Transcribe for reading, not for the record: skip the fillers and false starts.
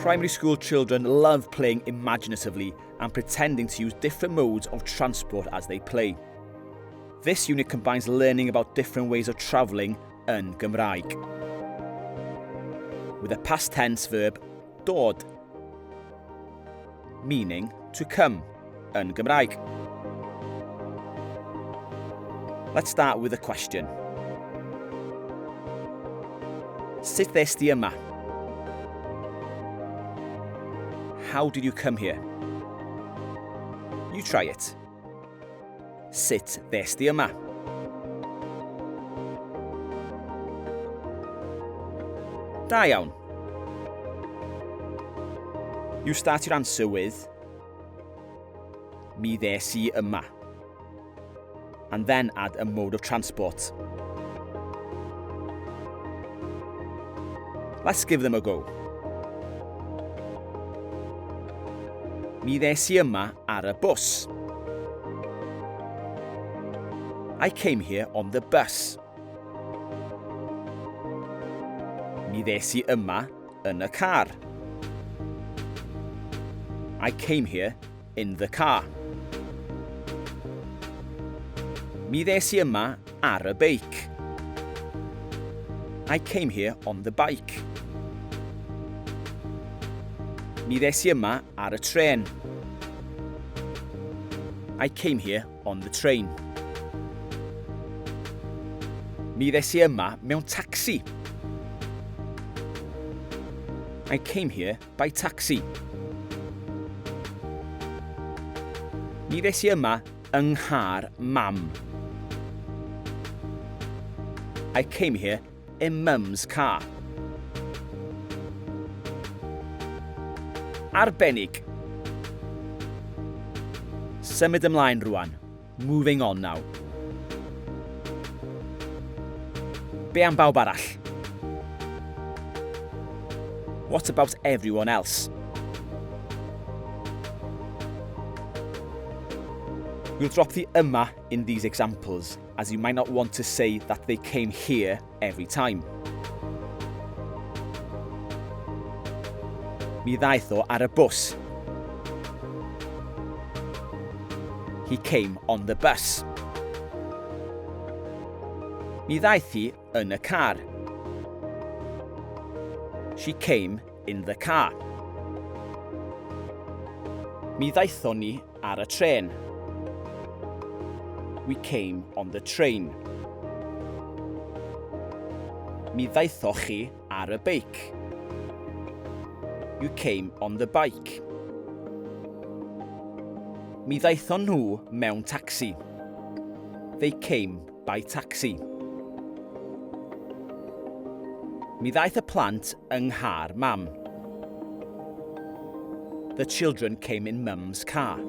Primary school children love playing imaginatively and pretending to use different modes of transport as they play. This unit combines learning about different ways of travelling yn Gymraeg. With a past tense verb dod, meaning to come yn Gymraeg. Let's start with a question. Sut ddes di yma? How did you come here? You try it. Sut ddes di yma? Da iawn. You start your answer with Mi ddes i yma. And then add a mode of transport. Let's give them a go. Mi ddes i yma ar y bws. I came here on the bus. Mi ddes i yma yn y car. I came here in the car. Mi ddes i yma ar y beic. I came here on the bike. Mi ddes i yma ar y trên. I came here on the train. Mi ddes i yma mewn tacsi. I came here by taxi. Mi ddes i yma yng nghar mam. I came here in mum's car. Arbennig. Symud ymlaen rwan. Moving on now. Be am bawb arall? What about everyone else? We'll drop the yma in these examples, as you might not want to say that they came here every time. Mi ddaeth o ar y bws. He came on the bus. Mi ddaeth hi yn y car. She came in the car. Mi ddaethon ni ar y trên. We came on the train. Mi ddaethoch chi ar y beic. You came on the bike. Mi ddaethon nhw mewn tacsi. They came by taxi. Mi ddaeth y plant yng nghar mam. The children came in mum's car.